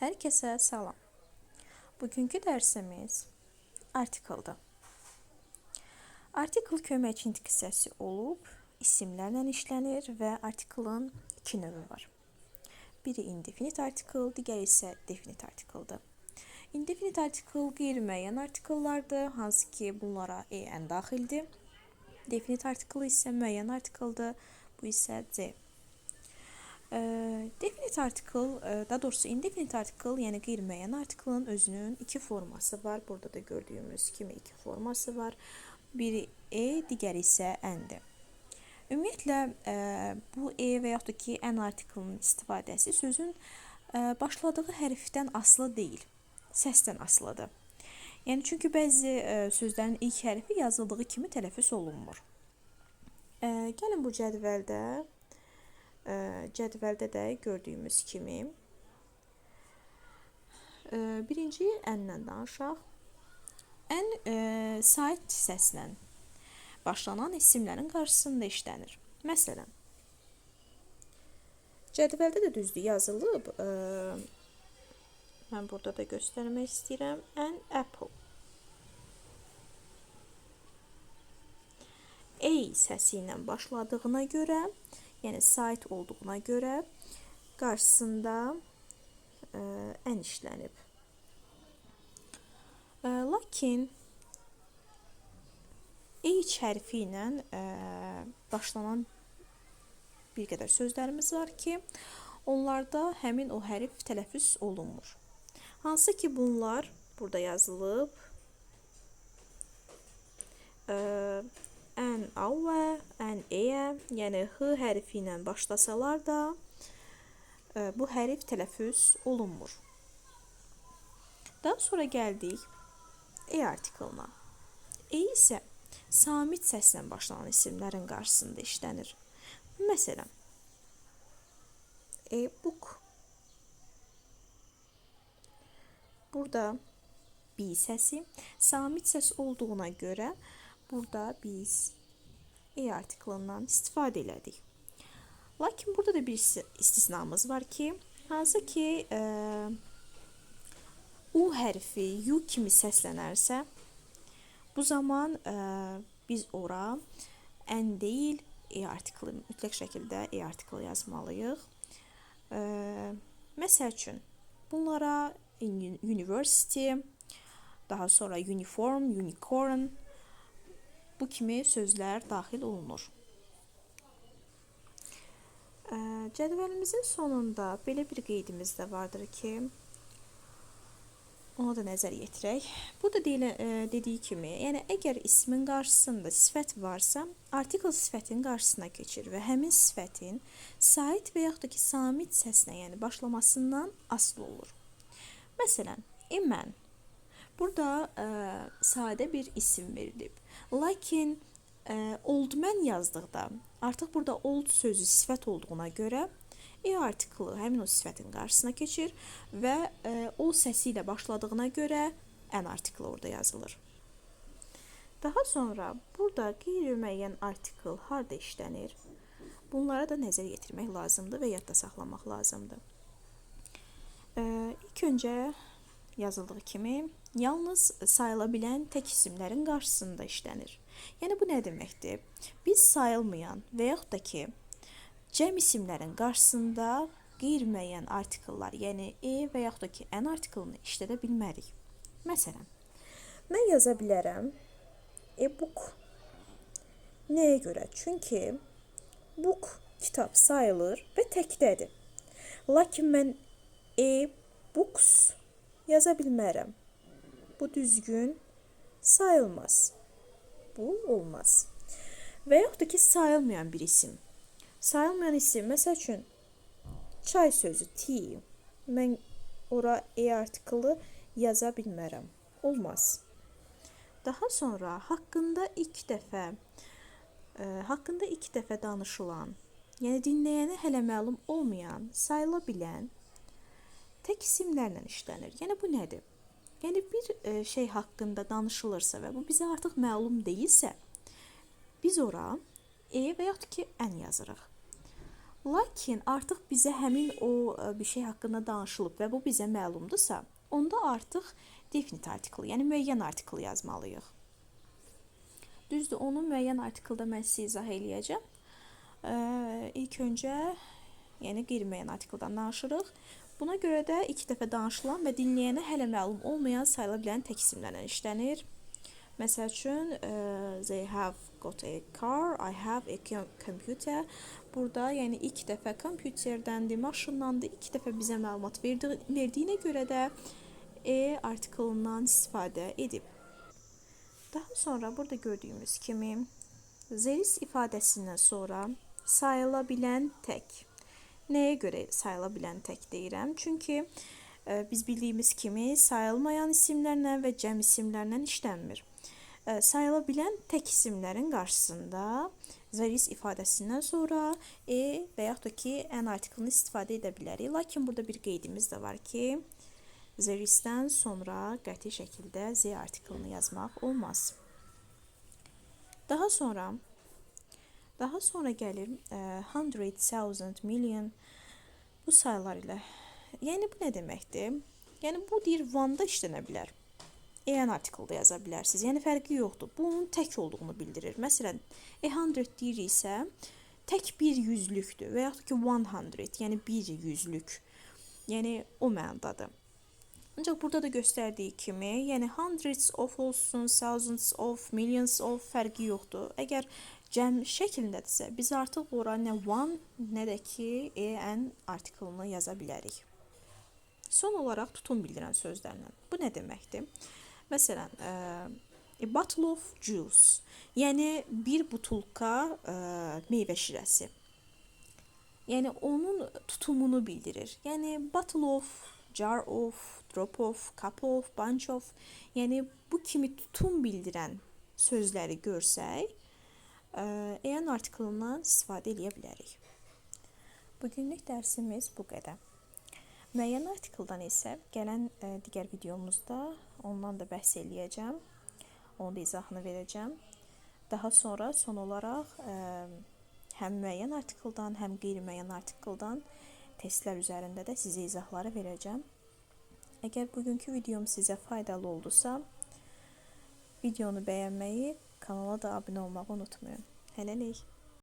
Hər kəsə salam. Bugünkü dərsimiz artikeldir. Artikel köməkçi nitq hissəsi olub, isimlərlə işlənir və artikelin iki növü var. Biri indefinite artikel, digəri isə definite artikeldir. Indefinite artikel qeyri-müəyyən artikellardır, hansı ki bunlara en daxildir. Definite artikel isə müəyyən artikeldir, bu isə C. Definite artikel, daha doğrusu indefinite artikel, yəni qeyri-müəyyən artikelin özünün iki forması var. Burada da gördüyümüz kimi iki forması var. Biri e, digəri isə n-dir. Ümumiyyətlə bu e və yaxud da ki n artikelinin istifadəsi sözün başladığı hərfdən asılı deyil, səsdən asılıdır. Yəni çünki bəzi sözlərin ilk hərfi yazıldığı kimi tələffüz olunmur. Gəlin bu cədvəldə də gördüyümüz kimi birinci n-lə danışaq. N sait səslə başlanan isimlərin qarşısında işlənir. Məsələn, cədvəldə də düzdür yazılıb. Mən burada da göstərmək istəyirəm. An apple. A səsi ilə başladığına görə, yəni sait olduğuna görə qarşısında n işlənib. Lakin H hərfi ilə başlanan bir qədər sözlərimiz var ki, onlarda həmin o hərf tələffüz olunmur. Hansı ki bunlar burada yazılıb. N A, N E, yəni H hərfi ilə başlasalar da bu hərf tələffüz olunmur. Daha sonra gəldik E artikelına. E isə samit səslə başlanan isimlərin qarşısında işlənir. Məsələn, e-book. Burada B səsi samit səs olduğuna görə burada biz E artikelından istifadə elədik. Lakin burada da bir istisnamız var ki, hansı ki U hərfi U kimi səslənərsə, bu zaman biz ora N deyil, E artikeli, mütləq şəkildə E artikeli yazmalıyıq. Məsəl üçün, bunlara university, daha sonra uniform, unicorn, bu kimi sözlər daxil olunur. Cədvəlimizin sonunda belə bir qeydimiz də vardır ki, ona da nəzər yetirək. Burada dediyi kimi, yəni əgər ismin qarşısında sifət varsa, artikel sifətin qarşısına keçir və həmin sifətin sait və yaxud da ki, samit səsinə, yəni başlamasından asılı olur. Məsələn, a man. Burada sadə bir isim verilib. Lakin old man yazdıqda, artıq burada old sözü sifət olduğuna görə E artiklı həmin o sifətin qarşısına keçir və o səsi ilə başladığına görə N artiklı orada yazılır. Daha sonra burada qeyri-müəyyən artikel harda işlənir? Bunlara da nəzər yetirmək lazımdır və yadda saxlamaq lazımdır. İlk öncə yazıldığı kimi yalnız sayıla bilən tək isimlərin qarşısında işlənir. Yəni bu nə deməkdir? Biz sayılmayan və yaxud da ki, cəm isimlərin qarşısında qeyri-müəyyən artikellar, yəni E və yaxud da ki, N artikelini işlədə bilmərik. Məsələn, mən yaza bilərəm e-book. Nəyə görə? Çünki book kitab sayılır və təkdədir. Lakin mən e-books yaza bilmərəm. Bu düzgün sayılmaz. Bu olmaz. Və yaxud da ki, sayılmayan bir isim. Sayılmayan isim, məsəl üçün, çay sözü, tea. Mən ora E artiklı yaza bilmərəm. Olmaz. Daha sonra haqqında ilk dəfə danışılan, yəni dinləyənə hələ məlum olmayan, sayıla bilən tək isimlərlə işlənir. Yəni bu nədir? Yəni bir şey haqqında danışılırsa və bu bizə artıq məlum deyilsə, biz ora E və yaxud ki, N yazırıq. Lakin artıq bizə həmin o bir şey haqqında danışılıb və bu bizə məlumdursa, onda artıq definite article, yəni müəyyən article yazmalıyıq. Düzdür, onu müəyyən artikelda mən sizə izah eləyəcəm. İlk öncə, yəni qeyri-müəyyən artikeldan danışırıq. Buna görə də ilk dəfə danışılan və dinləyənə hələ məlum olmayan sayıla bilən tək isimlərlə işlənir. Məsəl üçün, they have got a car, I have a computer. Burada, yəni ilk dəfə kompüterdəndir, maşındandır, ilk dəfə bizə məlumat verdiyinə görə də a artikelından istifadə edib. Daha sonra burada gördüyümüz kimi there is ifadəsindən sonra sayıla bilən tək. Nəyə görə sayıla bilən tək deyirəm? Çünki biz bildiyimiz kimi sayılmayan isimlərlə və cəm isimlərlə işlənmir. Sayıla bilən tək isimlərin qarşısında there is ifadəsindən sonra a və yaxud da ki an artikelini istifadə edə bilərik. Lakin burada bir qeydimiz də var ki, there is-dən sonra qəti şəkildə the artikelini yazmaq olmaz. Daha sonra gəlir hundred, thousand, million bu saylar ilə. Yəni bu nə deməkdir? Yəni bu deyir one-da işlənə bilər. An artikelda yaza bilərsiniz. Yəni fərqi yoxdur. Bu onun tək olduğunu bildirir. Məsələn, a hundred deyiriksə, tək bir yüzlükdür və yaxud ki 100, yəni bir yüzlük. Yəni o mənadadır. Ancaq burada da göstərdiyi kimi, yəni hundreds of olsun, thousands of, millions of fərqi yoxdur. Əgər cəm şəklindədirsə, biz artıq ora nə one, nə də ki an artikelini yaza bilərik. Son olaraq tutum bildirən sözlərlə. Bu nə deməkdir? Məsələn, a bottle of juice, yəni bir butulka meyvə şirəsi. Yəni onun tutumunu bildirir. Yəni bottle of, jar of, drop of, cup of, bunch of, yəni bu kimi tutum bildirən sözləri görsək, an artikelından istifadə eləyə bilərik. Bugünlük dərsimiz bu qədər. Müəyyən artikeldan isə gələn digər videomuzda ondan da bəhs eləyəcəm. Onun da izahını verəcəm. Daha sonra son olaraq həm müəyyən artikeldan, həm qeyri-müəyyən artikeldan testlər üzərində də sizə izahları verəcəm. Əgər bugünkü videom sizə faydalı oldusa, videonu bəyənməyi, kanala da abunə olmağı unutmayın. Hələlik.